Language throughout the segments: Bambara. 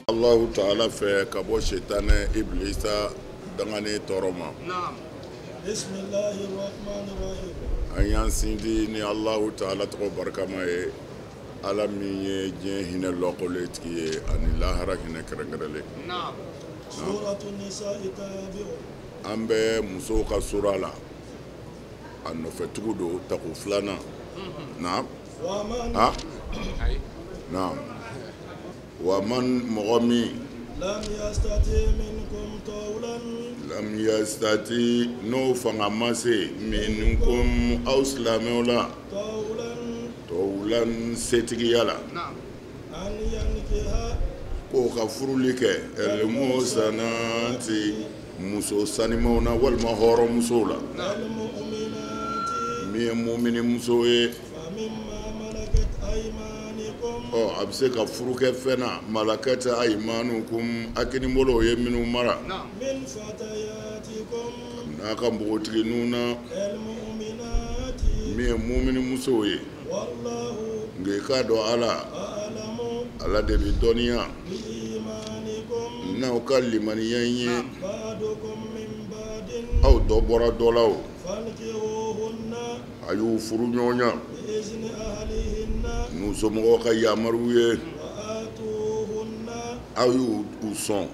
Allahu ta'ala fɛ ka bɔ sitanɛ ibilisa danganen tɔɔrɔ ma. An y'an sindi ni Allahu ta'ala tɔgɔ barikama ye, Ala min ye diɲɛ hinɛ lɔkɔlen tigi ye ani lahara hinɛ kɛrɛnkɛrɛnlen. An bɛ musow ka sura la, a nɔfɛtugu don tako filanan. Naam. Ha? Naam. Wa man mɔgɔ min lam yastati minkum tawlan lam yastati n'o fanga ma se minkum aw silamɛw la tawlan tawlan setigiya la an yankiha k'o ka furuli kɛ elmusanati muso sanimaw na walima hɔrɔnmusow la min ye mumini muso ye. Ɔ a bɛ se ka furu kɛ fɛn na malakat aymanukum a kinibolo ye minnu mara n'a ka npogotigininw na min ye mumini musow ye. Nka i k'a dɔn Ala Ala de bɛ dɔnniya n'aw ka limaniya in ye aw dɔ bɔra dɔ la o a y'u furu ɲɔgɔn ɲa n'u somɔgɔw ka yamaru ye aw y'u sɔn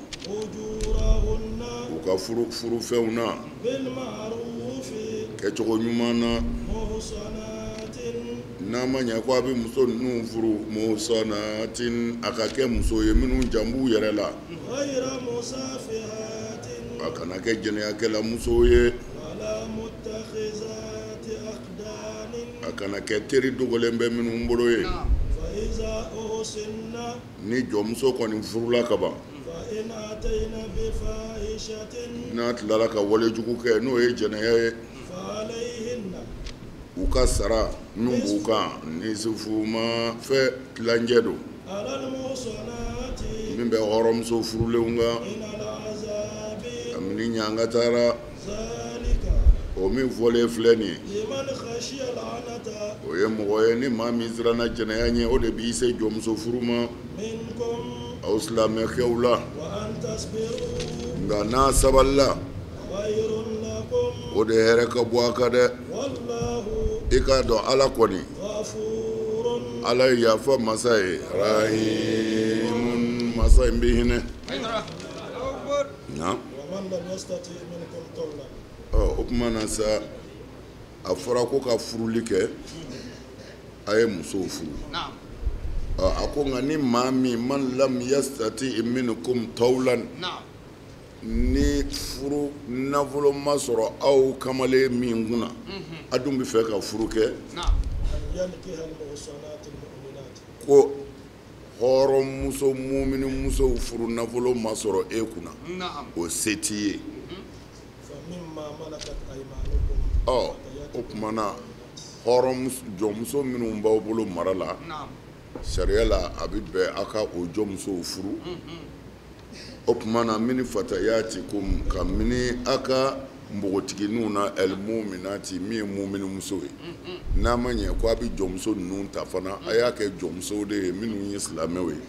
u ka furufɛnw na kɛcogo ɲuman na n'a ma ɲɛ ko a bɛ muso ninnu furu muhsanatin a ka kɛ muso ye minnu jan b'u yɛrɛ la a kana kɛ jɛnɛyakɛla muso ye a kana kɛ teri dogolen bɛ minnu bolo ye ni jɔnmuso kɔni furula ka ban n'a tilala ka walejugu kɛ n'o ye jɛnɛya ye u ka sara min b'u kan nisifu ma fɛ tilancɛ don min bɛ hɔrɔnmuso furulenw kan kabini ɲangata o min fɔlen filɛ nin ye o ye mɔgɔ ye ni maa min siranna jɛnɛya ɲɛ o de b'i se jɔnmuso furu ma aw silamɛkɛw la nka n'a sabalila o de hɛrɛ ka bɔ a kan dɛ i k'a dɔn Ala kɔni Ala ye yafa masa ye rahimun masa in bɛ hinɛ. Ɔ o tuma na sa a fɔra ko ka furuli kɛ a ye musow furu. Ɔ a ko nka ni maa min man lam yastati minkum tawlan ni furu nafolo ma sɔrɔ aw kamalen min kunna a dun bɛ fɛ ka furu kɛ ko hɔrɔnmuso mumini musow furu nafolo ma sɔrɔ e kunna o se t'i ye. Ɔ o tuma na hɔrɔn jɔnmuso minnu b'aw bolo mara la sariya la a bɛ bɛn aw ka o jɔnmusow furu. O tuma na mini fatayatikum ka mini aw ka npogotigininw na elmuminati min ye mumini muso ye n'a ma ɲɛ ko a bɛ jɔnmuso ninnu ta fana a y'a kɛ jɔnmusow de ye minnu ye silamɛw ye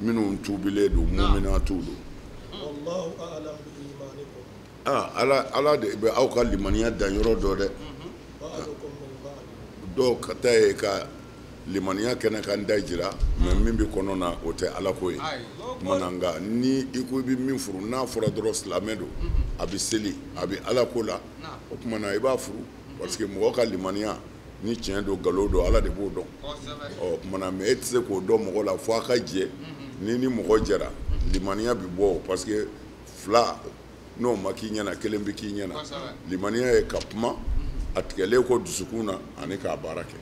minnu tuubilen don muminatiw don. Aa Ala de bɛ aw ka limaniya dan yɔrɔ dɔ dɛ. Dɔw ka taa ye ka limaniya kɛnɛ kan da jira mɛ min bɛ kɔnɔ na o tɛ Ala ko ye. Tuma na nka ni i ko i bɛ min furu n'a fɔra dɔrɔn silamɛ don a bɛ seli a bɛ Ala ko la o tuma na i b'a furu parce que mɔgɔ ka limaniya ni tiɲɛ don nkalon don Ala de b'o dɔn. Ɔ tuma na mɛ e tɛ se k'o dɔn mɔgɔ la fo a ka jɛ ni ni mɔgɔ jɛra limaniya bɛ bɔ parce que fila n'o ma k'i ɲɛna kelen bɛ k'i ɲɛna. Limaniya ye ka kuma a tigɛlen kɔ dusukun na ani k'a baara kɛ.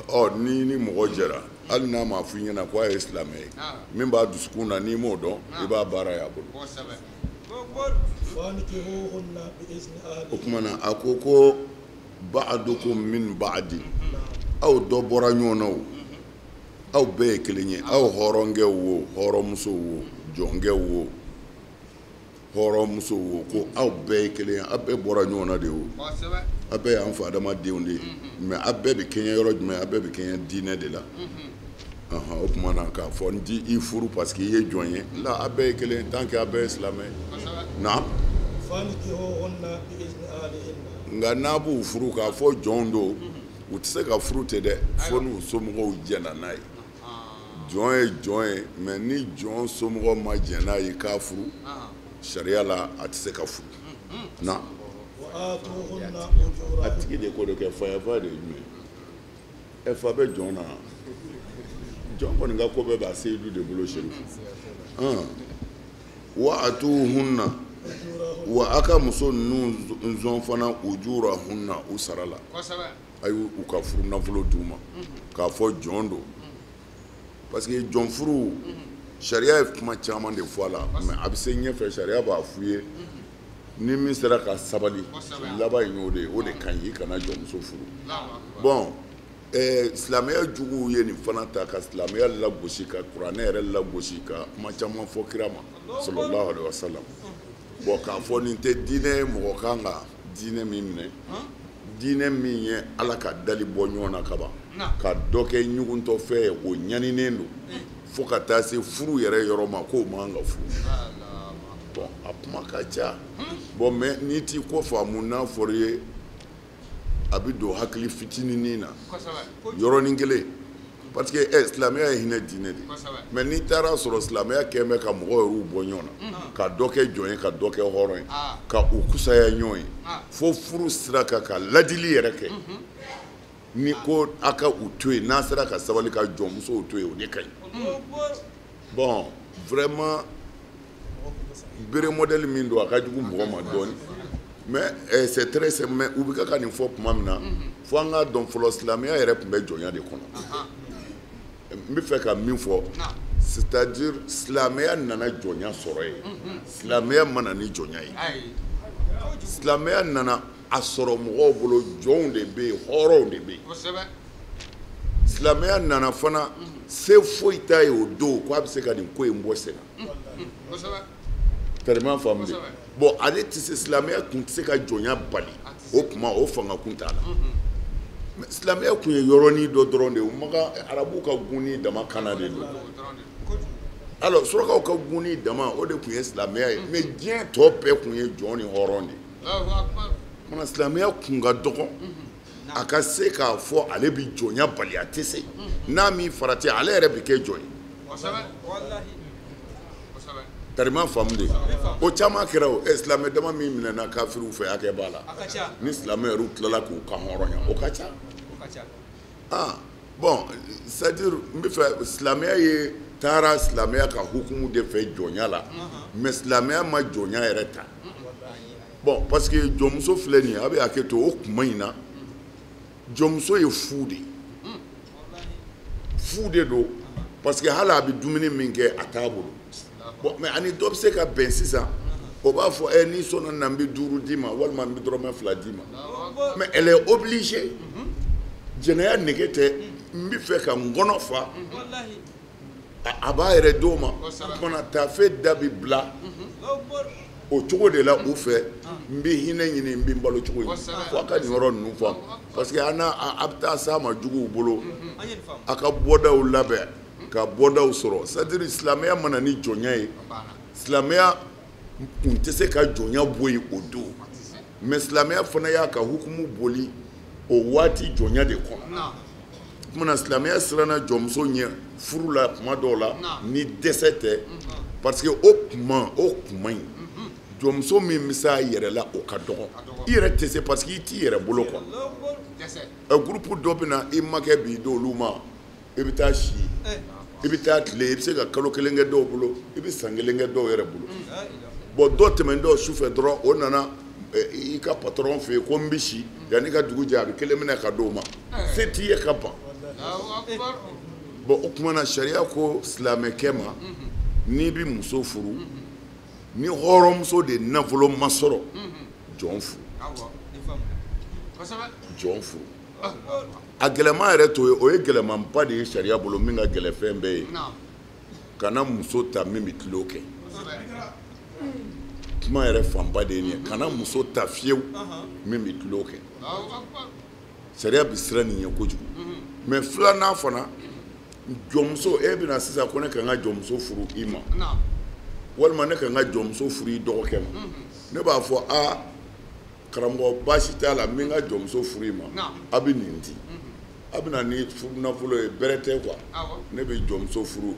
Ɔ ni ni mɔgɔ jɛra hali n'a ma fɔ i ɲɛna ko a ye silamɛ ye min b'a dusukun na n'i m'o dɔn i b'a baara y'a bolo. O tuma na a ko ko ba'dukum min ba'di aw dɔ bɔra ɲɔgɔn na o aw bɛɛ ye kelen ye aw hɔrɔnkɛw wo hɔrɔnmusow wo jɔnkɛw wo hɔrɔnmusow wo ko aw bɛɛ ye kelen ye aw bɛɛ bɔra ɲɔgɔn na de o aw bɛɛ y'an fa adamadenw de ye mɛ aw bɛɛ bɛ kɛɲɛ yɔrɔ jumɛn aw bɛɛ bɛ kɛɲɛ diinɛ de la. O tuma na k'a fɔ n ti i furu parce que i ye jɔn ye la, a bɛɛ ye kelen tant que a bɛɛ ye silamɛ ye. Naam. Nka n'a b'u furu k'a fɔ jɔnw don, u tɛ se ka furu ten dɛ, fo n'u somɔgɔw jɛnna n'a ye. Jɔn ye jɔn ye, mais ni jɔn somɔgɔw ma jɛn n'a ye k'a furu, sariya la a tɛ se ka furu. Na a tigi de ko de kɛ fayafa de ye jumɛn ye? Ɛ, fa bɛ jɔn na, jɔn kɔni ka ko bɛɛ b'a seyidu de bolo. Serifu wa atuhunna, wa a ka muso ninnu nzɔn fana ujurahunna, u sara la. A y'u ka furu nafolo d'u ma k'a fɔ jɔn don, parce que jɔn furu sariya ye kuma caman de fɔ a la, mais a bɛ se ɲɛfɛ sariya b'a f'u ye ni min sera ka sabali laban in y'o de ye, o de ka ɲi, i kana jɔnmuso furu. Bon, silamɛya juguw ye nin fana ta ka silamɛya lagosi, ka kuranɛ yɛrɛ lagosi, ka kuma caman fɔ kira ma sallallahu alaihi wa sallam. Bon, k'a fɔ nin tɛ diinɛ ye, mɔgɔ kan ka diinɛ min minɛ, diinɛ min ye Ala ka dali bɔ ɲɔgɔn na kaban ka dɔ kɛ ɲuguntɔfɛn ye, o ɲaninen don fo ka taa se furu yɛrɛ yɔrɔ ma k'o man ka furu. Bon, a kuma ka ca. Bon, mais n'i t'i ko faamu, n'a fɔra i ye, a bɛ don hakili fitininin na yɔrɔnin kelen, parce que silamɛya ye hinɛ diinɛ de ye. Mais n'i taara sɔrɔ silamɛya kɛn bɛ ka mɔgɔw yɛrɛw bɔ ɲɔgɔn na, ka dɔ kɛ jɔn ye, ka dɔ kɛ hɔrɔn ye, ka u kusaya ɲɔgɔn ye fo furu sira kan, ka ladili yɛrɛ kɛ ni ko a ka u to yen, n'a sera ka sabali ka jɔnmusow to yen, o de ka ɲi. Bon, vraiment, bere modèle min don, a ka jugu mɔgɔ ma dɔɔnin, mais c'est très simple. Mais u bɛ ka nin fɔ tuma min na, fo an k'a dɔn fɔlɔ, silamɛya yɛrɛ tun bɛ jɔnya de kɔnɔ. N bɛ fɛ ka min fɔ, c'est-à-dire silamɛya nana jɔnya sɔrɔ yen, silamɛya ma na ni jɔnya ye. Silamɛya nana a sɔrɔ mɔgɔw bolo, jɔnw de bɛ yen, hɔrɔnw de bɛ yen. Silamɛya nana fana, se foyi t'a ye o don k'a bɛ se ka nin ko in bɔ sen na. Tellement faamu de. Bon, ale tɛ se, silamɛya tun tɛ se ka jɔnya bali o tuma, o fanga kun t'a la. Mais silamɛya tun ye yɔrɔnin dɔ dɔrɔn de ye, o makan arabuw ka gunni dama kana de don. Alors surakaw ka gunni dama, o de tun ye silamɛya ye, mais diɲɛ tɔ bɛɛ tun ye jɔn ni hɔrɔn de ye. Mana silamɛya kun ka dɔgɔ a ka se k'a fɔ ale bɛ jɔnya bali, a tɛ se. N'a min farati, ale yɛrɛ bɛ kɛ jɔn ye. Tarima faamu de, o caman kɛra o. Silamɛ dama min minɛna kafiriw fɛ, hakɛ b'a la, ni silamɛ yɛrɛ tilala k'u kan hɔrɔnya, o ka ca. Ah bon, c'est à dire n bɛ fɛ silamɛya ye taara silamɛya ka hukumu de fɛ jɔnya la, mais silamɛya ma jɔnya yɛrɛ ta. Bon, parce que jɔnmuso filɛ nin ye, a bɛ hakɛ to, o kuma in na, jɔnmuso ye fu de ye, fu de don, parce que hali a bɛ dumuni min kɛ, a t'a bolo. Bon, mais ani dɔ bɛ se ka bɛn sisan, o b'a fɔ n'i sɔnna na, n bɛ 5 d'i ma, walima n bɛ dɔrɔmɛ 2 d'i ma. Mais elle est obligée, jɛnɛya nege tɛ, n bɛ fɛ ka n kɔnɔ fa, a b'a yɛrɛ d'o ma. O taafe da bɛ bila o cogo de la u fɛ, n bɛ hinɛ ɲini, n bɛ n balo cogo ɲini, fo a ka nin yɔrɔ ninnu faamu, parce que an n'a a bɛ taa s'a ma juguw bolo, a ka bɔdaw labɛn ka bɔdaw sɔrɔ. C'est à dire silamɛya ma na ni jɔnya ye, silamɛya kun tɛ se ka jɔnya bɔ yen o don, mais silamɛya fana y'a ka hukumu boli o waati jɔnya de kɔnɔ. Kumana silamɛya siranna jɔnmuso ɲɛ furu la kuma dɔw la ni dɛsɛ tɛ, parce que o kuma in, jɔnmuso min bɛ se a yɛrɛ la, o ka dɔgɔ. I yɛrɛ tɛ se, parce que i t'i yɛrɛ bolo quoi. Groupe dɔ bɛ na, i makɛ b'i d'olu ma, i bɛ taa si, i bɛ taa tile, i bɛ se ka kalo 1 kɛ dɔw bolo, i bɛ san 1 kɛ dɔw yɛrɛ bolo. Bon, dɔ tɛmɛn dɔw sufɛ dɔrɔn, o nana i ka patron fɛ yen ko n bɛ si, yanni ka dugu jɛ a bɛ kelen minɛ ka d'o ma, se t'i ye ka ban. Bon, o tuma na sariya ko silamɛkɛ ma, n'i bɛ muso furu, ni hɔrɔnmuso de nafolo ma sɔrɔ, jɔn furu, jɔn furu. A gɛlɛman yɛrɛ t'o ye, o ye gɛlɛmanba de ye sariya bolo, min ka gɛlɛn fɛn bɛɛ ye. Kana muso ta min bɛ tulon kɛ, kuma yɛrɛ fanba de ye nin ye. Kana muso ta fiyewu min bɛ tulon kɛ, sariya bɛ siran nin ɲɛ kojugu. Mais filanan fana, Jɔnmuso, e bɛna sisan ko ne ka n ka jɔnmuso furu i ma, walima ne ka n ka jɔnmuso furu i dɔgɔkɛ ma. Ne b'a fɔ a karamɔgɔ baasi t'a la, n bɛ n ka jɔnmuso furu i ma, a bɛ nin di, a bɛ na ni furu nafolo ye, bɛrɛ tɛ quoi. Ne bɛ jɔnmuso furu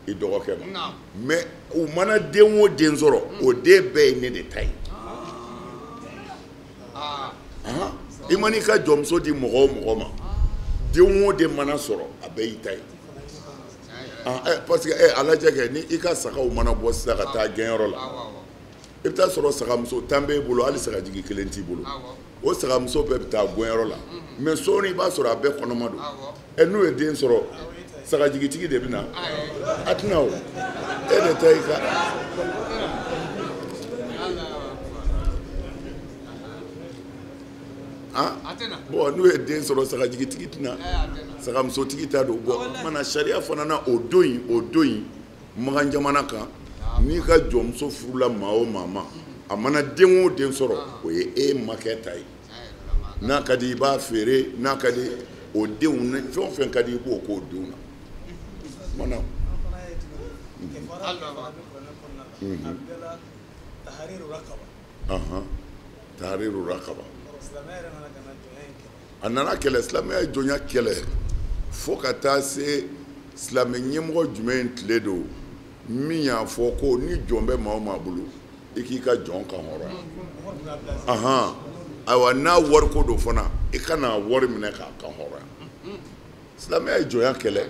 i dɔgɔkɛ ma, mais u mana den o den sɔrɔ, o den bɛɛ ye ne de ta ye. I man'i ka jɔnmuso di mɔgɔ o mɔgɔ ma, den o den mana sɔrɔ, a bɛɛ y'i ta ye. Parce que a lajɛ kɛ, ni i ka sagaw mana bɔ sisan ka taa gɛnyɔrɔ la, i bɛ taa sɔrɔ sagamuso 10 b'e bolo, hali sagajigi kelen t'i bolo. O sagamuso bɛɛ bɛ taa gɛnyɔrɔ la, mais sɔɔni i b'a sɔrɔ a bɛɛ kɔnɔma don. N'u ye den sɔrɔ, sagajigitigi de bɛ na, a tɛna o, e de ta i ka. Bon, n'u ye den sɔrɔ, sagajigitigi tɛna, sagamusotigi ta don. Bon, mana sariya fana na, o don in Makan jamana kan, n'i ka jɔnmuso furula maa o maa ma, a mana den o den sɔrɔ, o ye e makɛ ta ye. N'a ka di i b'a feere, n'a ka di o denw, fɛn o fɛn ka di i b'o k'o denw na. Mana. Tahriru raqaba. A nana kɛlɛ, silamɛya ye jɔnya kɛlɛ fo ka taa se silamɛ ɲɛmɔgɔ jumɛn tile don min y'a fɔ ko ni jɔn bɛ maa o maa bolo, i k'i ka jɔn kan hɔrɔnya. Ayiwa, n'a wariko don fana, i kana wari minɛ k'a kan hɔrɔnya. Silamɛya ye jɔnya kɛlɛ,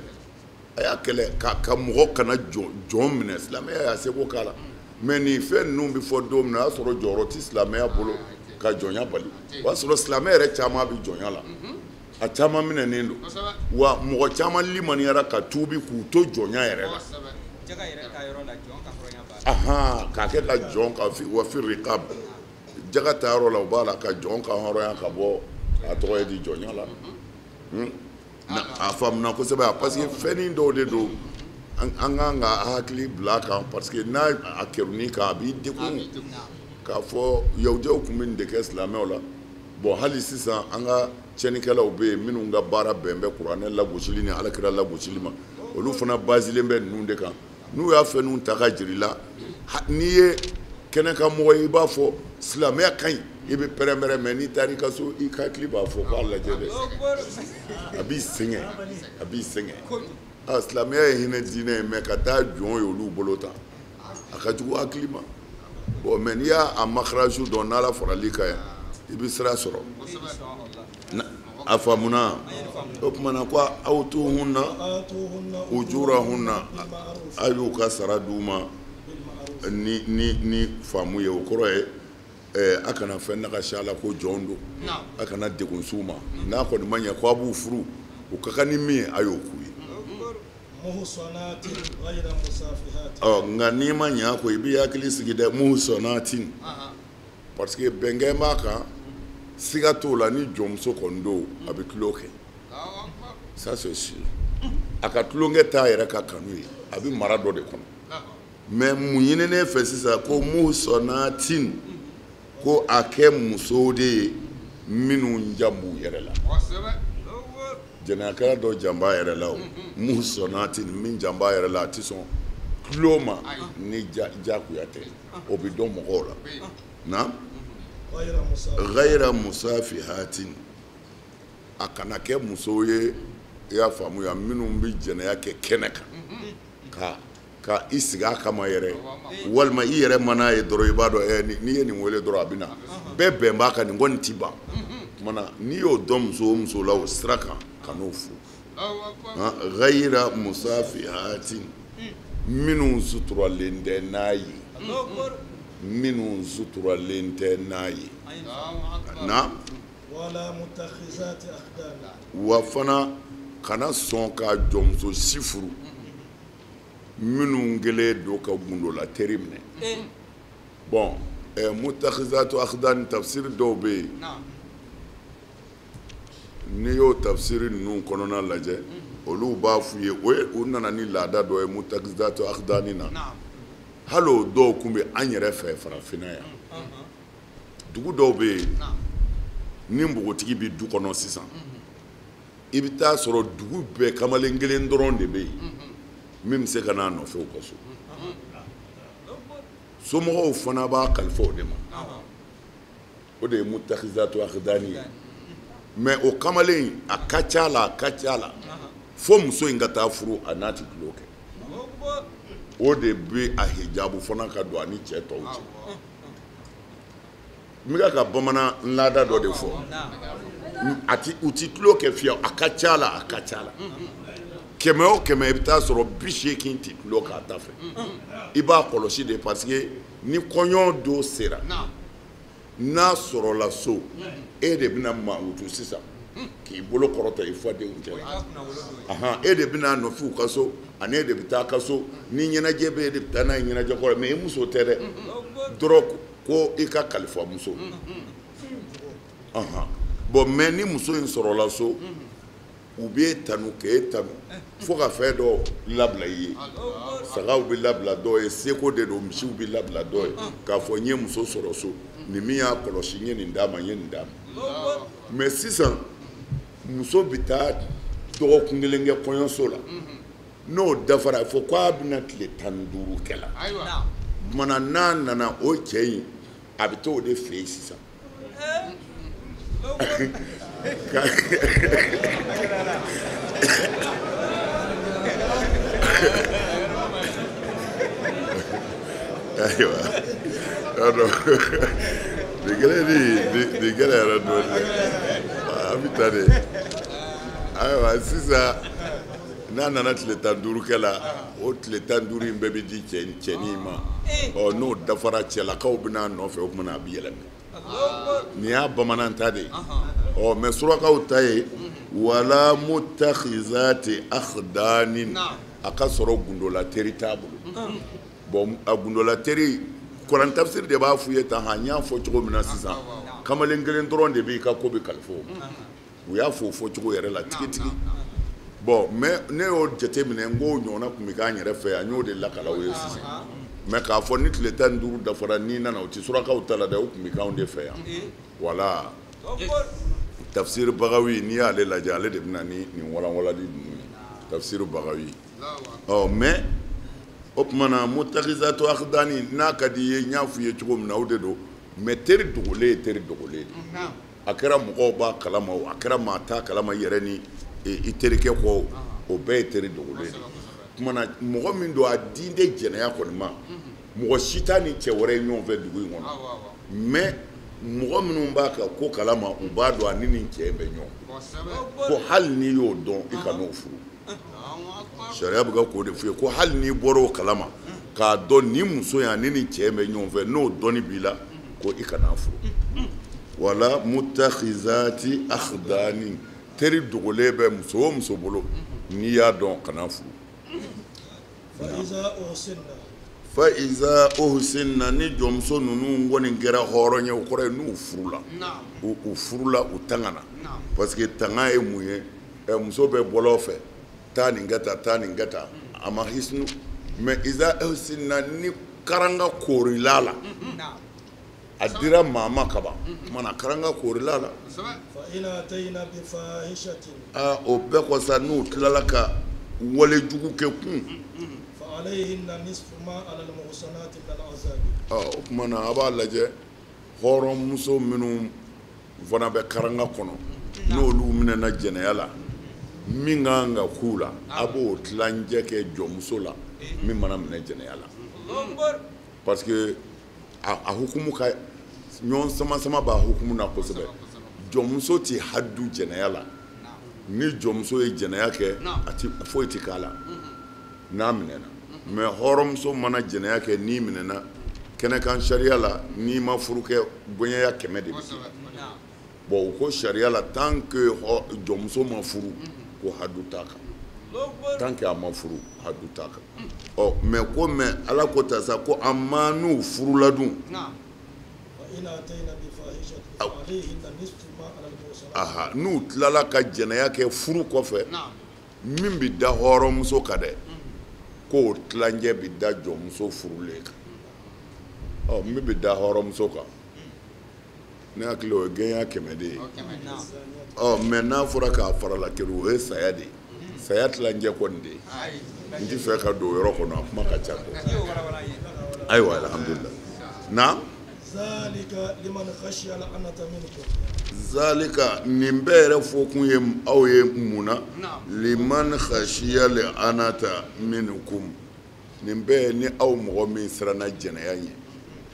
a y'a kɛlɛ ka mɔgɔ kana jɔn minɛ. Silamɛya y'a seko k'a la, mais nin fɛn ninnu bɛ fɔ don min na, o y'a sɔrɔ jɔyɔrɔ tɛ silamɛya bolo ka jɔnya bali. O y'a sɔrɔ silamɛ yɛrɛ caman bɛ jɔnya la, a caman minɛnen don, wa mɔgɔ caman limaniyara ka tuubi k'u to jɔnya yɛrɛ la. K'a kɛ ka jɔn ka wa fi riqab, jaga ta yɔrɔ la, o b'a la ka jɔn ka hɔrɔnya ka bɔ a tɔgɔ ye di jɔnya la. A faamuna kosɛbɛ, parce que fɛnnin dɔw de don an kan ka hakili bila a kan, parce que n'a a kɛruni kan, a b'i degun k'a fɔ yahudiyaw tun bɛ nin de kɛ silamɛw la. Bon, hali sisan an ka tiɲɛnikɛlaw bɛ yen minnu ka baara bɛn bɛ kuranɛ lagosili ni alakira lagosili ma, olu fana basilen bɛ ninnu de kan. N'u y'a fɛn ninnu ta ka jira i la, n'i ye kɛnɛkanmɔgɔ ye, i b'a fɔ silamɛya ka ɲi, i bɛ pɛrɛn-pɛrɛn, mais n'i taara i ka so, i ka hakili b'a fɔ k'a lajɛ dɛ, a b'i sɛgɛn, a b'i sɛgɛn. Silamɛya ye hinɛ diinɛ ye, mais ka taa jɔn ye olu bolo ta, a ka jugu hakili ma. Bon, mais n'i y'a makaraju dɔn, n'Ala farali kan yan, i bɛ sira sɔrɔ. A faamuna? O tuma na ko aw tuhunna ujurahunna, a y'u ka sara d'u ma ni faamu ye. O kɔrɔ ye a kana fɛn nagasi a la ko jɔn don, a kana degun s'u ma. N'a kɔni ma ɲɛ ko a b'u furu, u ka kan ni min ye, a y'o k'u ye. Nka n'i ma ɲɛ a kɔ, i b'i hakili sigi dɛ, muhsanatin, parce que bɛnkɛn b'a kan, siga t'o la, ni jɔnmuso kɔni don, a bɛ tulon kɛ, ça c'est sûr. A ka tulonkɛ t'a yɛrɛ ka kanu ye, a bɛ mara dɔ de kɔnɔ. Mais mun ɲininen fɛ sisan ko muhsanatin, ko a kɛ musow de ye minnu jan b'u yɛrɛ la. Jɛnɛyakɛla dɔ jan b'a yɛrɛ la, o muhsanatin, min jan b'a yɛrɛ la, a tɛ sɔn tulon ma ni jagoya tɛ, o bɛ dɔn mɔgɔw la. Na ghayra musafihatin, a kana kɛ musow ye, i y'a faamuya, minnu bɛ jɛnɛya kɛ kɛnɛ kan, ka i sigi a kama yɛrɛ, walima i yɛrɛ mana ye dɔrɔn, i b'a dɔn n'i ye nin wele dɔrɔn a bɛ na, bɛɛ bɛn b'a kan, nin kɔni ti ban. Tuma n'i y'o dɔn muso o muso la o sira kan, ka n'o furu. Ghayra musafihatin, minnu suturalen tɛ n'a ye, minnu suturalen tɛ n'a ye. Na wa fana kana sɔn ka jɔnmuso si furu minnu kɛlen don ka gundola teri minɛ. Bon, mutakhizatu akhdan, tafsiri dɔw bɛ yen, n'i y'o tafsiri ninnu kɔnɔna lajɛ, olu b'a f'u ye, o nana ni laada dɔ ye mutakhizatu akhdani na. Hali o dɔw tun bɛ an yɛrɛ fɛ farafinna yan. Dugu dɔw bɛ yen, ni npogotigi bɛ du kɔnɔ sisan, I bɛ taa sɔrɔ dugu bɛɛ kamalen kelen dɔrɔn de bɛ yen min bɛ se ka n'a nɔfɛ u ka so. Somɔgɔw fana b'a kalifa o de ma. O de ye mutakhizatu akhdani ye. Mais o kamalen a ka ca la, a ka ca la fo muso in ka taa furu, a n'a ti tulon kɛ. O de bɛ a hijabu fana ka don a ni cɛ tɔw cɛ. N bɛ ka bamanan laada dɔ de fɔ. A ti u ti tulon kɛ fiyewu, a ka ca la, a ka ca la. 100 o 100 i bɛ taa sɔrɔ 80 ti tulon k'a ta fɛ. I b'a kɔlɔsi de parce que ni kɔɲɔ don sera, n'a sɔrɔla so, e de bɛna mankutu sisan k'i bolo kɔrɔta i fadenw cɛ la. E de bɛna nɔfɛ u ka so, ani e de bɛ taa ka so. Ni ɲɛnajɛ bɛ e de bɛ taa n'a ye ɲɛnajɛ kɔrɔ, mais i muso tɛ dɛ. Dɔrɔn ko i ka kalifa muso. Bon mais ni muso in sɔrɔla so, u b'e tanu k'e tanu fo ka fɛn dɔ labila i ye. Sagaw bɛ labila dɔw ye, seko de don, misiw bɛ labila dɔw ye, k'a fɔ n ye muso sɔrɔ so, nin min y'a kɔlɔsi n ye nin d'a ma, n ye nin d'a ma. Mais sisan muso bɛ taa dɔgɔkun kelen kɛ kɔɲɔso la, n'o dafara a fɔ k'a bɛna tile 15 kɛ la. Kumana n'a nana o cɛ in, a bɛ t'o de fɛ yen sisan. Ayiwa, nin gɛlɛn gɛlɛyara dɔɔnin, an bɛ taa de. Ayiwa sisan n'a nana tile 15 kɛ la, o tile 15 in bɛɛ bɛ di cɛnin ma. Ɔ n'o dafara, cɛlakaw bɛ n'a nɔfɛ, o tuma na a bɛ yɛlɛma. Nin y'a bamanan ta de ye. Ɔ mais surakaw ta ye wala mutakhizati akhdani, a ka sɔrɔ gundola teri t'a bolo. Bon a gundola teri, kuran tafsir de b'a f'u ye tan, n y'a fɔ cogo min na sisan, kamalen kelen dɔrɔn de b'i ka ko bɛ kalifa o ma. U y'a fɔ o fɔcogo yɛrɛ la tigitigi. Bon mais ne y'o jateminɛ, n k'o ɲɔgɔnna tun bɛ k'an yɛrɛ fɛ yan, n y'o de lakala o ye sisan. Mais k'a fɔ ni tile 15 dafara n'i nana, o tɛ surakaw ta la dɛ, o tun bɛ k'anw de fɛ yan. Voilà. Tafsir Bagawi, n'i y'ale lajɛ, ale de bɛna ni nin walanwalali ninnu ye. Tafsir Bagawi. Ɔ mais o tuma na mutakhizatu akhdani, n'a ka di i ye, n y'a f'i ye cogo min na, o de don. Mais teri dogolen ye teri dogolen de. A kɛra mɔgɔw b'a kalama o, a kɛra maa t'a kalama yɛrɛ ni i terikɛ kɔ, o bɛɛ ye teri dogolen de. Tuma na mɔgɔ min don, a den tɛ jɛnɛya kɔni ma, mɔgɔ si t'a ni cɛ wɛrɛ ye ɲɔgɔn fɛ dugu in kɔnɔ. Mais mɔgɔ minnu b'a ka ko kalama, u b'a dɔn a ni nin cɛ bɛ ɲɔgɔn. Ko hali n'i y'o dɔn, i kan'o furu. Sariya bɛ ka k'o de f'u ye, ko hali n'i bɔra o kalama k'a dɔn nin muso in a ni nin cɛ bɛ ɲɔgɔn fɛ, n'o dɔnni b'i la, ko i kan'a furu. Wala mutakhizati akhdani, teri dogolen bɛ muso o muso bolo, n'i y'a dɔn kana furu. Fa iza uhsinna, ni jɔnmuso ninnu kɔni kɛra hɔrɔn ye, o kɔrɔ ye n'u furula, u furula, u tangana. Parce que tanga ye mun ye? Muso bɛ bɔlɔ fɛ, taa nin kɛ tan, taa nin kɛ tan, a ma hisinu. Mais iza uhsinna, ni karanga koorila la, a dira maa ma kaban, kumana karanga koorila la. O bɛɛ kɔ sa, n'u tilala ka wale jugu kɛ kun, o tuma na a b'a lajɛ hɔrɔnmuso minnu fana bɛ karanga kɔnɔ, n'olu minɛna jɛnɛya la, min ka kan ka k'u la, a b'o tilancɛ kɛ jɔnmuso la min mana minɛ jɛnɛya la. Parce que a hukumu ka ɲɔgɔn sama sama b'a hukumu na kosɛbɛ. Jɔnmuso tɛ hadu jɛnɛya la. Ni jɔnmuso ye jɛnɛya kɛ, a ti foyi ti k'a la n'a minɛna. Mais hɔrɔnmuso mana jɛnɛya kɛ, n'i minɛna kɛnɛkan sariya la, n'i ma furu kɛ, gɔɲɛya 100 de bɛ kɛ. Bon u ko sariya la, tant que jɔnmuso ma furu, ko hadu t'a kan. Tant que a ma furu, hadu t'a kan. Ɔ mais ko mais Ala ko ta sa, ko a ma n'u furula dun, n'u tilala ka jɛnɛya kɛ furu kɔfɛ, min bɛ da hɔrɔnmuso kan dɛ, k'o tilancɛ bɛ da jɔnmuso furulen kan. Ɔ min bɛ da hɔrɔnmuso kan, Ne hakili o ye gɛnya 100 de ye. Ɔ mais n'a fɔra k'a farala kere o ye saya de ye. Saya tilancɛ kɔni de ye. N ti fɛ ka don o yɔrɔ kɔnɔ, a kuma ka ca dɔɔni. Ayiwa, alhamdulillah. Na zalika, nin bɛɛ yɛrɛ fɔ kun ye aw ye mun na? Liman khashiya li anata minkum. Nin bɛɛ ni aw mɔgɔ min siranna jɛnɛya ɲɛ,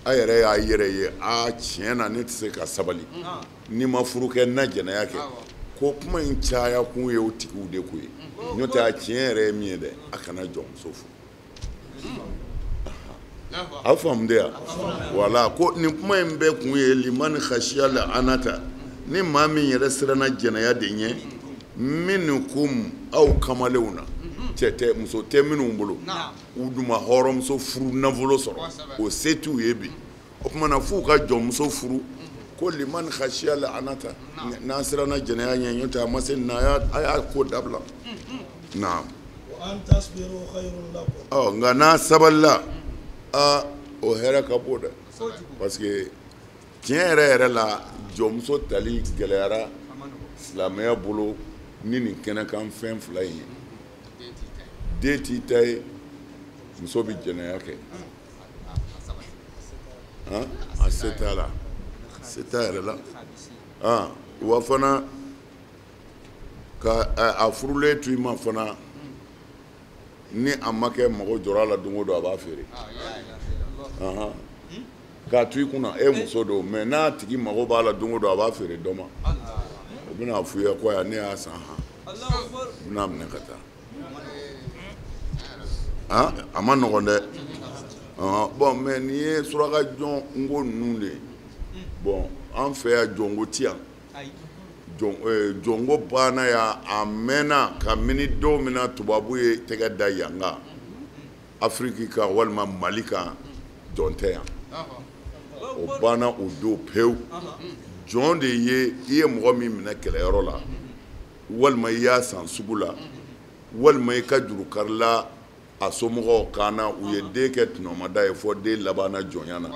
a yɛrɛ y'a yɛrɛ ye, a tiɲɛ na ne tɛ se ka sabali n'i ma furu kɛ n na jɛnɛya kɛ. Ko kuma in caya kun ye o tigiw de ko ye. N'o tɛ a tiɲɛ yɛrɛ ye min ye dɛ, a kana jɔnmuso furu. Aw faamu de ya? Wala ko nin kuma in bɛɛ kun ye liman khashiya la anata, ni maa min yɛrɛ siranna jɛnɛya de ɲɛ, minkum aw kamalenw na, cɛ tɛ muso tɛ minnu bolo, u dun ma hɔrɔnmuso furu nafolo sɔrɔ, o se t'u ye bi. O tuma na f'u ka jɔnmuso furu. Ko liman khashiya la anata, n'an siranna jɛnɛya ɲɛ, n'o tɛ a ma se nin na, a y'a ko dabila. Naam. Ɔ nka n'a sabalila, aa o hɛrɛ ka bon dɛ, parce que tiɲɛ yɛrɛ yɛrɛ la jɔnmuso tali gɛlɛyara silamɛya bolo ni nin kɛnɛkan fɛn fila in ye. Den t'i ta ye, muso bɛ jɛnɛya kɛ. A se t'a la, se t'a yɛrɛ la. Wa fana ka a furulen to i ma fana, ni a ma kɛ mago jɔra a la don o don a b'a feere. K'a to i kunna, e muso don, mais n'a tigi mago b'a la don o don a b'a feere dɔ ma. O bɛna f'u ye ko ne y'a san han, u bɛna minɛ ka taa. A ma nɔgɔn dɛ. Bon mais nin ye suraka jɔnko ninnu de ye. Bon an fɛ yan jɔnko ti yan. Jɔnko banna yan a mɛnna kabini don min na tubabu ye tɛgɛ da yan kan, Afiriki kan walima Mali kan, jɔn tɛ yan. O banna o don pewu. Jɔn de ye i ye mɔgɔ min minɛ kɛlɛyɔrɔ la, walima i y'a san sugu la, walima i ka juru karila a somɔgɔw kan na, u ye den kɛ tɔnɔmada ye fɔ den labanna jɔnya na.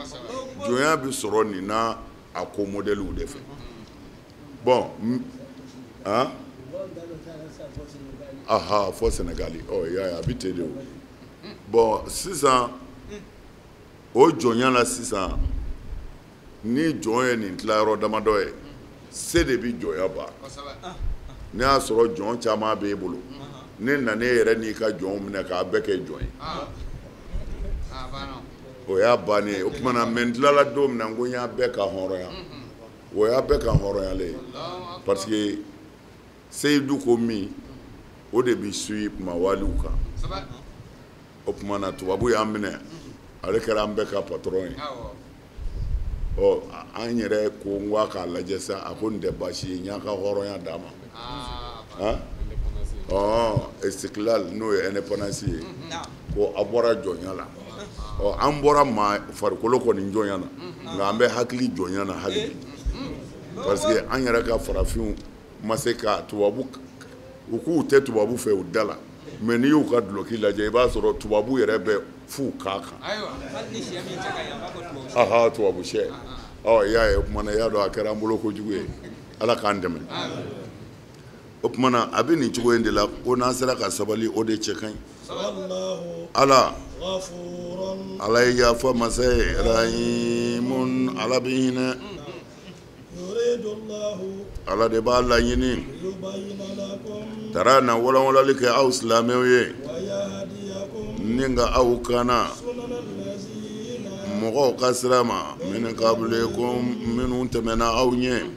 Jɔnya bɛ sɔrɔ nin na a ko modèlew de fɛ. Bon, hein? Aha, fɔ Sénégal. Ɔ y'a ye a bɛ ten de o. Bon sisan o jɔnya la sisan, ni jɔn ye nin tilayɔrɔ damadɔ ye, se de bɛ jɔnya ban. N'i y'a sɔrɔ jɔn caman b'e bolo, ne nana e yɛrɛ n'i ka jɔnw minɛ k'a bɛɛ kɛ jɔn ye, o y'a bannen ye. O tuma na mɛ n tilala don min na, n ko n y'a bɛɛ ka hɔrɔnya. O y'a bɛɛ ka hɔrɔnyalen ye, parce que seyidu ko min o de bɛ suyi mawaliw kan. O tuma na tubabu y'an minɛ, ale kɛra an bɛɛ ka patɔrɔn ye. Ɔ an yɛrɛ ko n ko a k'a lajɛ sa, a ko nin tɛ baasi ye, n y'a ka hɔrɔnya d'a ma. Ɔ istiklal n'o ye indépendance ye, ko a bɔra jɔnya la. Ɔ an bɔra maa farikolo kɔni jɔnya na, nka an bɛ hakili jɔnya na hali bi, parce que an yɛrɛ ka farafinw ma se ka tubabu, u k'u tɛ tubabu fɛ u da la, mais n'i y'u ka duloki lajɛ i b'a sɔrɔ tubabu yɛrɛ bɛ f'u k'a kan. Aha, tubabu sɛ. Ɔ i y'a ye, o tuma na i y'a dɔn a kɛra an bolo kojugu ye. Ala k'an dɛmɛ. O tuma na a bɛ nin cogo in de la, ko n'an sera ka sabali o de cɛ ka ɲi. Ala Ala ye yafa masa ye, rahimun, Ala bɛ hinɛ. Ala de b'a laɲini tara na walawalali kɛ aw silamɛw ye, ni ka aw kana mɔgɔw ka sira ma, min qablikum, minnu tɛmɛna aw ɲɛ.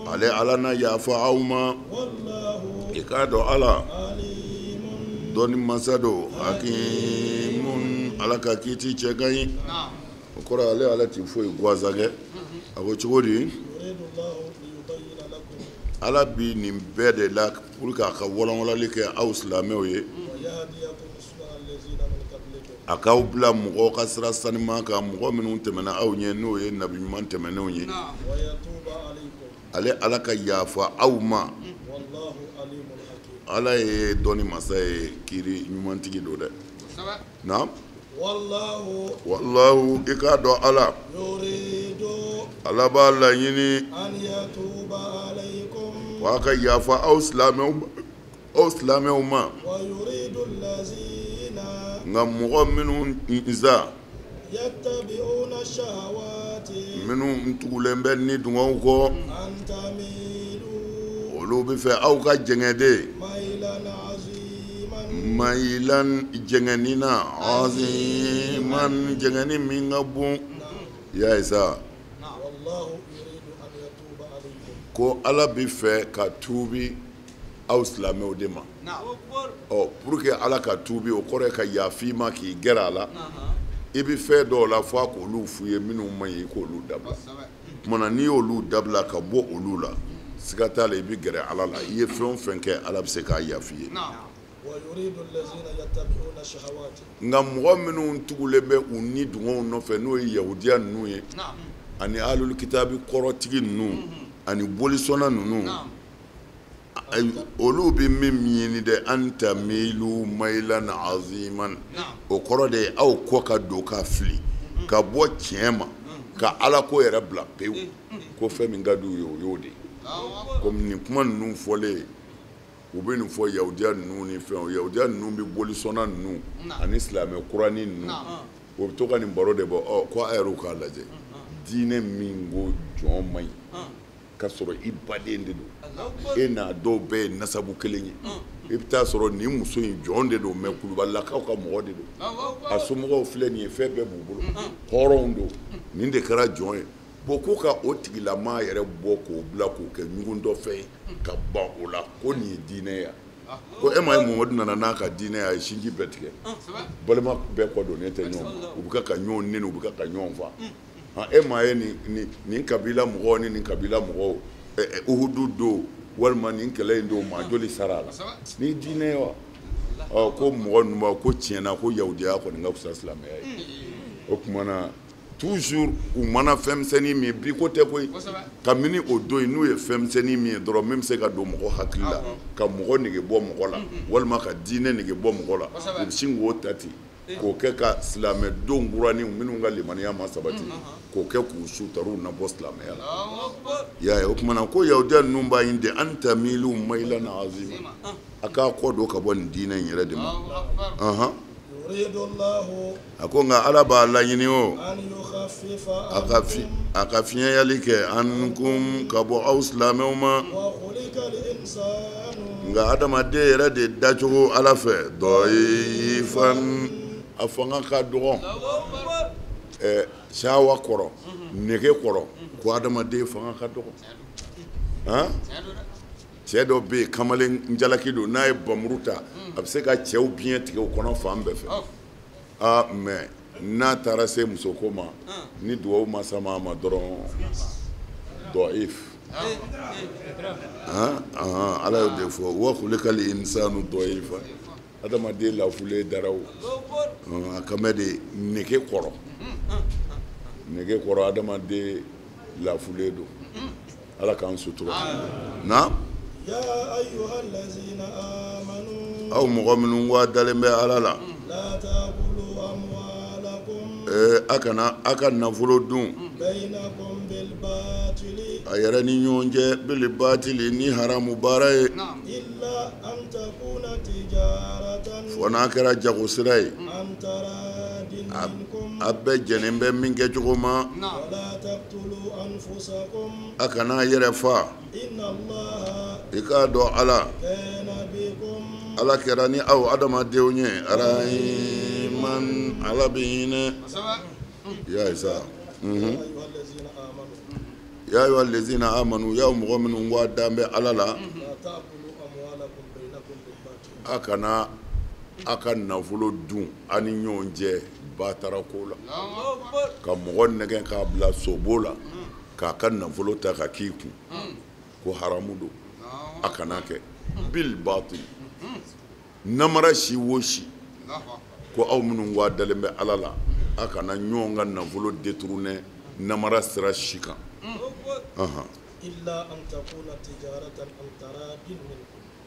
Ale Ala na yafa aw ma. I k'a dɔn Ala dɔnni masa don, hakimun, Ala ka kiiti cɛ ka ɲi. O kɔrɔ ale Ala ti foyi gansan kɛ. A ko cogo di? Ala bi nin bɛɛ de la pour que a ka walawalali kɛ aw silamɛw ye, a k'aw bila mɔgɔw ka sira sanuman kan, mɔgɔ minnu tɛmɛna aw ɲɛ, n'o ye nabi ɲuman tɛmɛnenw ye. Ale Ala ka yafa aw ma. Ala ye dɔnni masa ye, kiiri ɲumantigi don dɛ. Naam. Wallahu, i k'a dɔn Ala Ala b'a laɲini wa ka yafa aw silamɛw ma. Nka mɔgɔ minnu nza minnu tugulen bɛ ni dungɔw kɔ, olu bɛ fɛ aw ka jɛngɛ de, mayilan jɛngɛni na, aziman jɛngɛni min ka bon. I y'a ye sa, ko Ala bɛ fɛ ka tuubi aw silamɛw de ma. Ɔ, pour que Ala ka tuubi, o kɔrɔ ye ka yafa i ma, k'i gɛrɛ a la. I bɛ fɛn dɔw la fɔ a k'olu f'u ye minnu man ɲi, i k'olu dabila. Tuma na n'i y'olu dabila ka bɔ olu la, siga t'a la, i bɛ gɛrɛ Ala la. I ye fɛn o fɛn kɛ, Ala bɛ se k'a yafa i ye. Nka mɔgɔ minnu tugulen bɛ u ni dungɔw nɔfɛ, n'o ye yahudiya ninnu ye, ani alul kitabi kɔrɔtigi ninnu, ani bolisɔnna ninnu, olu bɛ min ɲini dɛ, an tamilu mayilan aziman, o kɔrɔ de ye aw kɔ ka don ka fili ka bɔ tiɲɛ ma, ka Ala ko yɛrɛ bila pewu. Ko fɛn min ka d'u ye, o y'o de ye. Komi nin kuma ninnu fɔlen, u bɛ nin fɔ yahudiya ninnu ni fɛnw, yahudiya ninnu bɛ bolisɔnna ninnu ani silamɛ kuranin ninnu, o bɛ to ka nin baro de bɔ. Ɔ, ko a yɛrɛw k'a lajɛ, diinɛ min ko jɔn man ɲi, k'a sɔrɔ i baden de don, e n'a dɔw bɛɛ ye nasabu kelen ye. I bɛ taa sɔrɔ nin muso in jɔn de don, mɛ kulubalilakaw ka mɔgɔ de don, a somɔgɔw filɛ nin ye, fɛn bɛɛ b'u bolo, hɔrɔnw don, nin de kɛra jɔn ye. Bon, ko ka o tigilamaa yɛrɛ bɔ k'o bila k'o kɛ ɲugutɔfɛn ye ka ban o la, ko nin ye diinɛ ye. Ko e ma ye, Mamadu nana n'a ka diinɛ ye, a ye sinji bɛɛ tigɛ, balima bɛɛ kɔ donnen tɛ ɲɔgɔn ma, u bɛ ka ɲɔgɔn neni, u bɛ ka ɲɔgɔn fa. E ma ye, nin kabila mɔgɔw ni nin kabila mɔgɔw, Uhudu don walima nin kɛlɛ in don, maa joli sara a la? Ni diinɛ ye wa? Ɔ, ko mɔgɔ ninnu b'a ko tiɲɛna, ko yahudiya kɔni ka fisa silamɛya ye. O tuma na, toujours u mana fɛnmisɛnnin min, bi ko tɛ koyi, kabini o don in, n'u ye fɛnmisɛnnin min ye dɔrɔn min bɛ se ka don mɔgɔ hakili la, ka mɔgɔ nege bɔ mɔgɔ la, walima ka diinɛ nege bɔ mɔgɔ la, u bɛ sin k'o ta ten k'o kɛ ka silamɛdenw kuraninw minnu ka limaniya ma sabati, k'o kɛ k'u sutaruw nabɔ silamɛya la. I y'a ye, o tuma na, ko yahudiya ninnu b'a ɲini de, an tamilu mayilan azima, a k'a kɔ don ka bɔ nin diinɛ in yɛrɛ de ma. A ko nka Ala b'a laɲini o a ka fiɲɛyali kɛ ankum, ka bɔ aw silamɛw ma. Nka adamaden yɛrɛ de dacogo Ala fɛ dɔyifan, a fanga ka dɔgɔn sawa kɔrɔ, nege kɔrɔ, ko adamaden fanga ka dɔgɔn. Han, cɛ dɔ bɛ yen, kamalen jalaki don, n'a ye bamuru ta, a bɛ se ka cɛw biɲɛ tigɛ u kɔnɔ fan bɛɛ fɛ. Aa, mɛ n'a taara se musoko ma, ni duwawu ma sama a ma dɔrɔn, dɔif. Ala y'o de fɔ, wa khuliqal insanu dɔifa, adamaden lafulen dara o a kan bɛ de nege kɔrɔ, nege kɔrɔ, adamaden lafulen don. Ala k'an sutura na. Aw mɔgɔ minnu ko a dalen bɛ Ala la, a kana a ka nafolo dun a yɛrɛ ni ɲɔgɔn cɛ, bili batili, ni haramu baara ye, fo n'a kɛra jago sira ye, a bɛɛ jɛnen bɛ min kɛ cogo ma. A kana a yɛrɛ fa. I k'a dɔn Ala, Ala kɛra ni aw adamadenw ye arahiman, Ala bɛ hinɛ. I y'a ye sa, ya ayyuha allazina amanu, y'aw mɔgɔ minnu ko a dan bɛ Ala la, a kana a ka nafolo dun a ni ɲɔgɔn cɛ batara ko la, ka mɔgɔ nɛgɛn k'a bila sobo la, k'a ka nafolo ta ka k'i kun, ko haramu don, a kana kɛ bil batil, namara si wo si. Ko aw minnu ko a dalen bɛ Ala la, a kana ɲɔgɔn ka nafolo détourner namara sira si kan.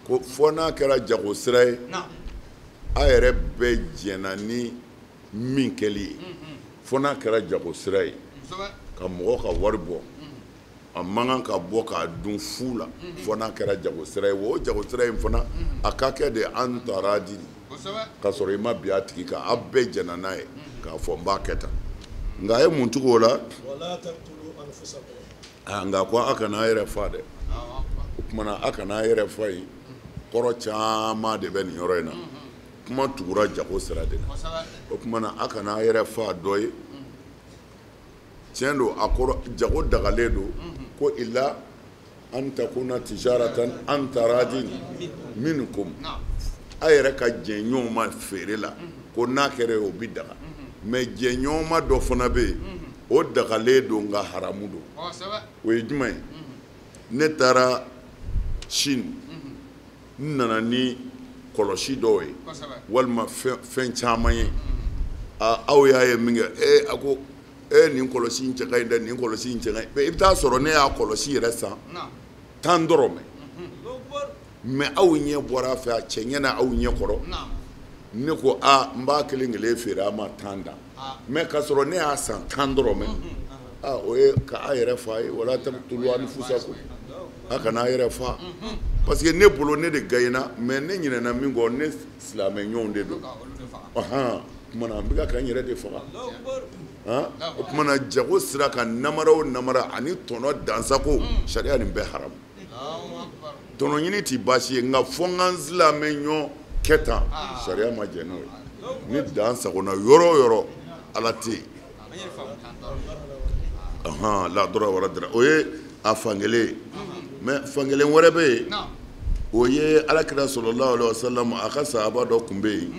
Ko fɔ n'a kɛra jago sira ye, a yɛrɛ bɛɛ jɛnna ni min kɛli ye, fo n'a kɛra jago sira ye. Ka mɔgɔ ka wari bɔ, a man kan ka bɔ k'a dun fu la, fo n'a kɛra jago sira ye. O jago sira in fana, a ka kɛ de an taara di, k'a sɔrɔ i ma bin a tigi kan, aw bɛɛ jɛnna n'a ye k'a fɔ n b'a kɛ tan. Nka a ye mun tugu o la? Nka ko a kana a yɛrɛ fa dɛ. O tuma na, a kana a yɛrɛ fa yen, kɔrɔ caman de bɛ nin yɔrɔ in na. Kuma tugura jago sira de la. O tuma na, a kana a yɛrɛ fa dɔ ye. Tiɲɛ don, a kɔrɔ jago dagalen don ko illa an takuna tijaratan an taradin minkum, a yɛrɛ ka jɛn ɲɔgɔn ma feere la, ko n'a kɛra o bɛ daga. Mais jɛn ɲɔgɔn ma dɔ fana bɛ yen, o dagalen don nka haramu don. O ye jumɛn ye? Ne taara Chine, n nana ni kɔlɔsi dɔw ye walima fɛn caman ye. Aw y'a ye min kɛ, ee, a ko e, nin kɔlɔsi in cɛ ka ɲi dɛ, nin kɔlɔsi in cɛ ka ɲi. I bɛ taa sɔrɔ ne y'a kɔlɔsi yɛrɛ san 10 dɔrɔmɛ, mais aw ɲɛ bɔra a fɛ, a cɛ ɲɛ na aw ɲɛ kɔrɔ. Ne ko a, n b'a kelen kelen feere a ma 10 dan, mais k'a sɔrɔ ne y'a san 10 dɔrɔmɛ. A, o ye ka a yɛrɛ fa ye. Wala taqtulu anfusakum, a kana a yɛrɛ fa, parce que ne bolo, ne de gagnera. Mais ne ɲinɛna min kɔ, ne silamɛ ɲɔgɔnw de don. Ɔhɔn, tuma na, n bɛ ka n yɛrɛ de faga. O tuma na, jago sira kan, namara o namara ani tɔnɔ dansago, sariya nin bɛɛ haramu. Tɔnɔ ɲini ti baasi ye, nka fo n ka n silamɛ ɲɔgɔn kɛ tan, sariya ma jɛn n'o ye. Ni dan sagona yɔrɔ o yɔrɔ, Ala tɛ yen. Ɔhɔn, la dɔrɔ wala dara, o ye a fankelen ye. Mais fankelen wɛrɛ bɛ yen, o ye Alakira sallallahu alaihi wasallam, a ka sahaba dɔ tun bɛ yen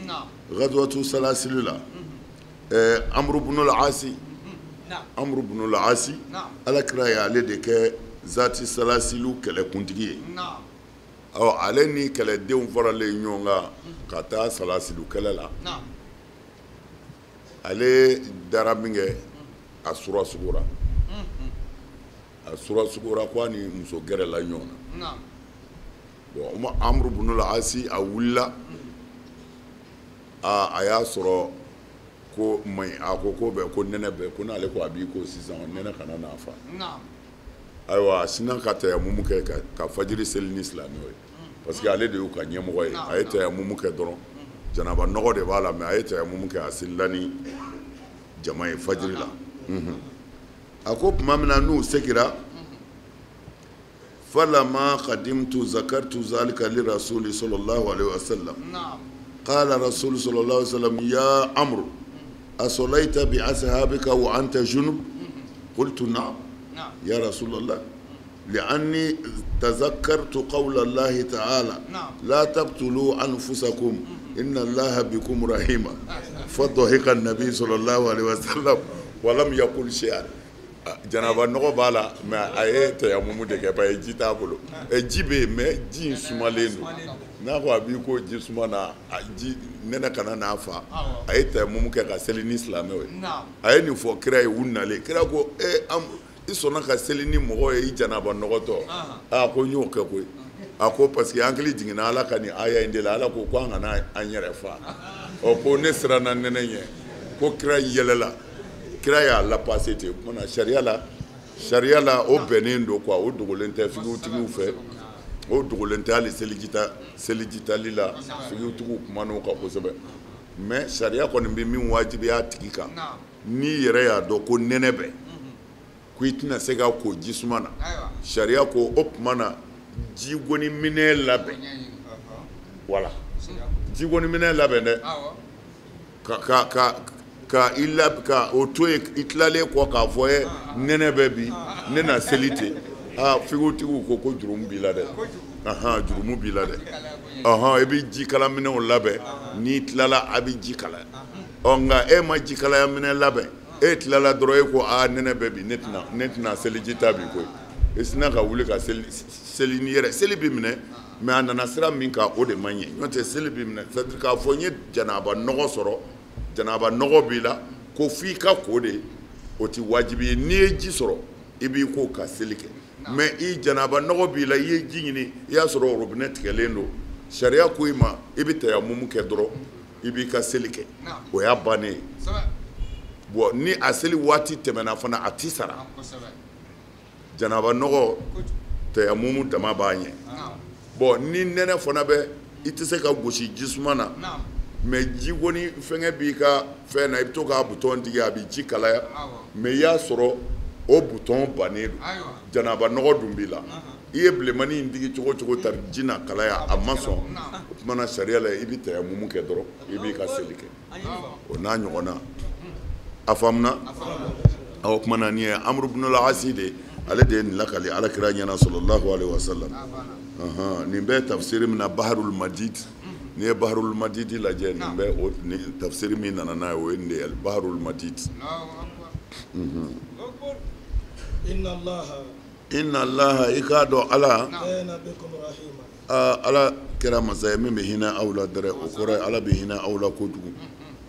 Ghazwatu Salasili la, Amru bunul Asi. Amru bunul Asi, Alakira y'ale de kɛ Zati Salasilu kɛlɛkuntigi ye. Ɔ, ale ni kɛlɛdenw faralen ɲɔgɔn kan ka taa Salasilu kɛlɛ la, ale dara min kɛ, a surasugora, a surasugora ko a ni muso gɛrɛla ɲɔgɔn na. Bon, Amru bunul Asi, a wulila, a y'a sɔrɔ ko man ɲi. A ko ko bɛ ko nɛnɛ bɛ ko n'ale ko a b'i ko sisan, nɛnɛ kana n'a fa. Ayiwa, a sinna ka tayamumu kɛ ka fajiri seli ni silamɛw ye, parce que ale de y'u ka ɲɛmɔgɔ ye. A ye tayamumu kɛ dɔrɔn, janaba nɔgɔ de b'a la, mais a ye tayamumu kɛ, a selila ni jama ye fajiri la. A ko tuma min na n'u segira, falama qadimtu zakartu zalika lirasuli sallallahu alaihi wasallam, qala rasul sallallahu alaihi wasallam: ya Amru, asallaita bi ashabika wa anta junub? Qultu: na'am ya Rasulallah, li'anni tazakkartu qawla Allahi ta'ala: la taqtulu anfusakum, inna Allaha bikum rahima. Fadhahika an-nabi sallallahu alaihi wasallam wa lam yaqul shay'an. Janaba nɔgɔ b'a la, mais a ye tayamumu de kɛ, parce que ji t'a bolo. Ji bɛ yen, mais ji in sumalen don. N'a ko a b'i ko ji suma na, a ji nɛnɛ kana n'a fa, a ye tayamumu kɛ ka seli ni silamɛw ye. A ye nin fɔ kira ye, u nalen, kira ko: e, i sɔnna ka seli ni mɔgɔ ye i janaba nɔgɔtɔ? A ko n y'o kɛ koyi. A ko parce que hakili jiginna Ala ka nin aya in de la, Ala ko ko an kana an yɛrɛ fa. Ɔ, ko ne siranna nɛnɛ ɲɛ. Ko kira yɛlɛla, kira y'a lapase ten. O kumana, sariya la, o bɛnnen don quoi. O dogolen tɛ figitigiw fɛ, o dogolen tɛ hali selijitali la, figitigiw kuman'o kan kosɛbɛ. Mais sariya kɔni bɛ min wajibiya a tigi kan, n'i yɛrɛ y'a dɔn ko nɛnɛ bɛ ko i tɛna se ka ko ji suma na, sariya ko o tuma na, jigoni minɛ labɛn. Wala jigoni minɛ labɛn dɛ, ka i la ka o to yen, i tilalen kɔ k'a fɔ ye nɛnɛ bɛ bi, ne na seli ten. Aa, figitigiw ko ko jurumu b'i la dɛ. Ahan, jurumu b'i la dɛ. Ɔhɔn, i bɛ ji kala minɛnw labɛn, n'i tilala a bɛ ji kalaya. Ɔ, nka e ma ji kalaya minɛn labɛn, e tilala dɔrɔn, e ko aa, nɛnɛ bɛ bi, ne tɛna seliji ta bi koyi. E sinna ka wuli ka seli, seli ni yɛrɛ, seli bɛ minɛ. Mais a nana sira min kan, o de man ɲɛ. N'o tɛ, seli bɛ minɛ. C'est à dire k'a fɔ n ye janaba nɔgɔ sɔrɔ, janaba nɔgɔ b'i la ko f'i ka ko de, o ti wajibi ye. N'i ye ji sɔrɔ, i b'i ko ka seli kɛ. Mais i janaba nɔgɔ b'i la, i ye ji ɲini, i y'a sɔrɔ robinet tigɛlen don, sariya ko i ma i bɛ tayamumu kɛ dɔrɔn, i b'i ka seli kɛ, o y'a bannen ye. Bon ni a seli waati tɛmɛna fana a ti sara. Janaba nɔgɔ tayamumu dama b'a ɲɛ. Bon ni nɛnɛ fana bɛ i tɛ se ka gosi jisuma na mais ji kɔni fɛngɛ b'i ka fɛn na i bɛ to k'a bouton digi a bɛ ji kalaya mais i y'a sɔrɔ o bouton bannen don janaba nɔgɔ dun b'i la i ye bilenmani in digi cogo cogo tari ji na kalaya a ma sɔn o tuma na sariya la i bɛ tayamumu kɛ dɔrɔn i b'i ka seli kɛ o n'a ɲɔgɔnna a faamuna o tuma na nin ye Amru ibn al-Asi de ale de ye nin lakali ala kira ɲɛna sallallahu alaihi wasallam. Nin bɛ tafsiri min na Baharul Majid n'i ye Baharul Majid lajɛ nin bɛ o tafsiri min nana n'a ye o ye nin de ye Baharul Majid. Inna Allaha i k'a dɔn ala ala kɛra masa ye min bɛ hinɛ aw la dɛrɛ o kɔrɔ ye ala bɛ hinɛ aw la kojugu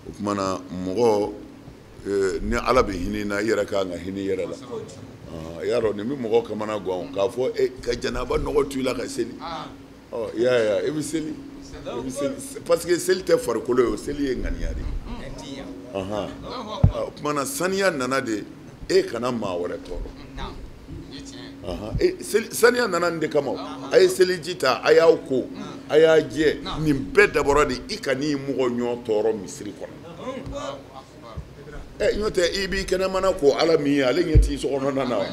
o tuma na mɔgɔ ni ala bɛ hinɛ na i yɛrɛ ka kan ka hinɛ i yɛrɛ la. I y'a dɔn nin bɛ mɔgɔ kamana gan k'a fɔ ka janaba nɔgɔ to i la ka seli ɔ i y'a ye i bɛ seli i bɛ seli parce que seli tɛ farikolo ye o seli ye ŋaniya de ye. O tuma na saniya nana de e kana maa wɛrɛ tɔɔrɔ. Saniya nana nin de kama a ye seliji ta a y'aw ko a y'a jɛ nin bɛɛ dabɔra de i kan'i mɔgɔ ɲɔ tɔɔrɔ misiri kɔnɔ. N'o tɛ i b'i kɛnɛmana ko ala min ye ale ɲɛ t'i sokɔnɔna na wa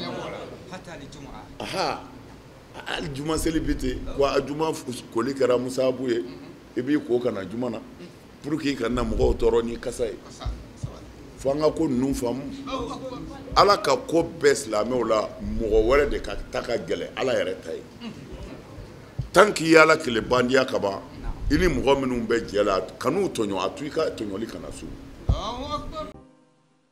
aha hali juma seli bi ten wa juma koli kɛra musaabu ye i b'i ko ka na juma na pour que i kana mɔgɔw tɔɔrɔ ni kasa ye fo an ka ko ninnu faamu ala ka ko bɛɛ silamɛw la mɔgɔ wɛrɛ de ka ta ka gɛlɛn ala yɛrɛ ta ye tant qu'i y'ala kele bandiya ka ban i ni mɔgɔ minnu bɛ jɛ la kan'u tɔɲɔ a to i ka tɔɲɔli kana s'u.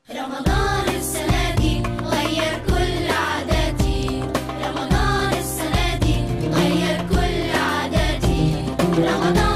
رمضان السنة دي غير كل عاداتي رمضان السنة دي غير كل عاداتي رمضان.